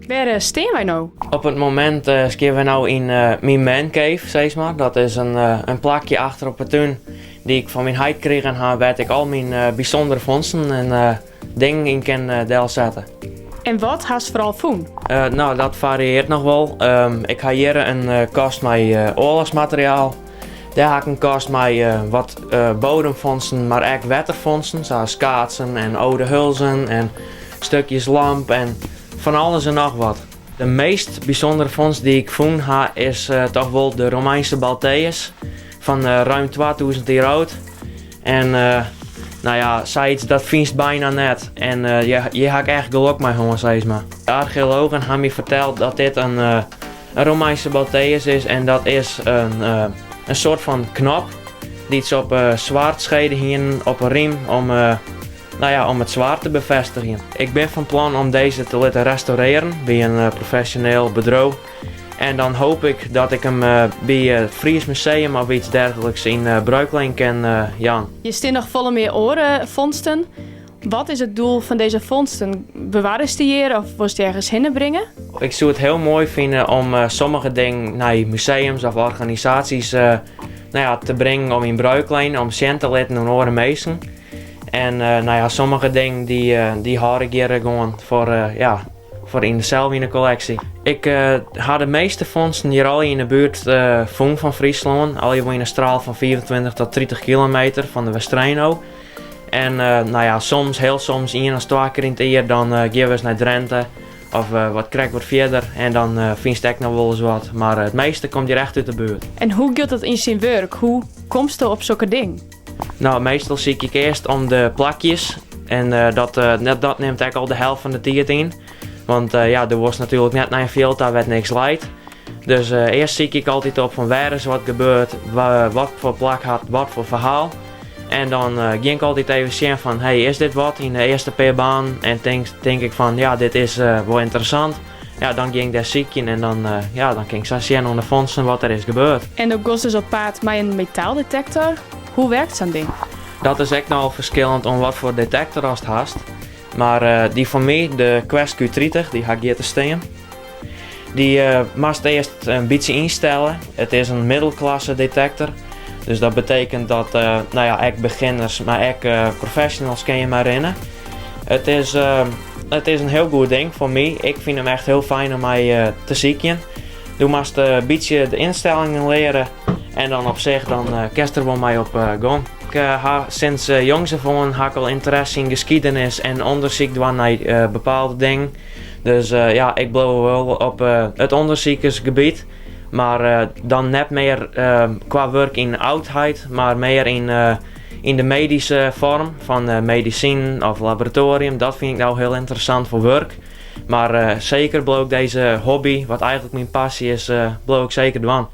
Wêr stean wy no? Op it momint stean wy no yn myn mancave, sis mar. Dat is in plakje achter op 'e tún dy't ik fan myn heit krigen ha, wêr't ik al myn bysûndere fûnsen en dingen yn kin delsette. En wat hast foaral fûn? No, dat fariearret noch wol. Ik ha hjir in kast mei oarlochsmateriaal. Dêr ha ik in kast mei wat bodemfûnsen, mar ek wetterfûnsen, sa as kaatsen en âlde hulzen en stikjes lamp en fan alles en noch wat. De meast bysûndere fûns dy't ik fûn ha is toch wol de Romeinske Balteus fan ruim 2000 jier âld. En no ja, sayts dat fynst byna net. En hjir ha ik echt gelok mei hân, sis mar. De archeologen ha my ferteld dat dit in Romeinske Balteus is en dat is in soart fan knop dy't se op 'e swaardskede hienen op 'e rym om, no ja, om it swaard te befêstigjen. Ik bin fan plan om dizze te litten restaurearjen by in profesjoneel bedriuw. En dan hoopje ik dat ik him by it Fries Museum of yts dergelijks yn bruikleen kin jaan. Hjir stean noch folle mear oare fûnsten. Wat is it doel fan dizze fûnsten? Bewarrest dy hjir of wolst dy ergens hinne bringe? Ik soe it hiel moai fine om sommige dingen nei museums of organisaasjes no ja, te bringen om yn bruikleen, om sjen te litten oan oare minsken. En no ja, sommige dingen dy hâld ik hjir gewoan foar, ja, foar yn sels yn de kolleksje. Ik ha de measte fûnsen hjir al yn de buert fûn fan Fryslân, al yn in straal fan 25 tot 30 kilometer fan de Westereen ôf. En no ja, soms, hiel soms, ien of twa kear yn it jier, dan gean we ris nei Drinte of wat krekt wat fierder en dan fynst ek noch wolris wat. Mar it measte komt hjir echt út de buert. En hoe giet dat yn syn wurk? Hoe komsto op sokke dingen? No, meastal sykje ik earst om de plakjes en dat nimt ek al de helte fan de tiid yn. Want ja, do wolst natuerlik net nei in fjild ta wêr't niks leit. Dus earst sykje ik altyd op fan wêr is wat gebeurd, wat foar plak hat wat foar ferhaal. En dan gean ik altyd even sjen fan, hey, is dit wat yn de earste pear banen? En tink ik fan, ja, dit is wol ynteressant. Ja, dan gean ik dêr sykjen en dan, ja, dan kin ik sa sjen oan de fûnsen wat der is gebeurd. En do giest dus op paad mei in metaaldetektor. Hoe wurket sa'n ding? Dat is ek nochal ferskillend oan wat foar detektor ast hast. Mar dy fan my, de Quest Q30, dy ha ik hjir te stean. Dy moatst earst in bytsje ynstelle. It is in middelklasse detektor. Dus dat betekent dat no ja, ek beginners, mar ek professionals kin hjir mei rinne. It is in hiel goed ding foar my. Ik fyn him echt hiel fijn om mei te sykjen. Do moatst in bytsje de ynstellingen leare en dan op sich dan kinst der wol mei op gong. Ik ha sinds jongs af oan ha ik al ynteresse yn skiednis en ûndersyk dwaan nei bepaalde dingen. Dus ja, ik bliuw wol op it ûndersikersgebiet, mar dan net mear kwa wurk yn oudheid, mar mear yn de medyske foarm fan medisinen of laboratoarium. Dat fyn ik no hiel ynteressant foar wurk. Mar seker bliuw ik dizze hobby, wat eigentlik myn passy is, bliuw ik seker dwaan.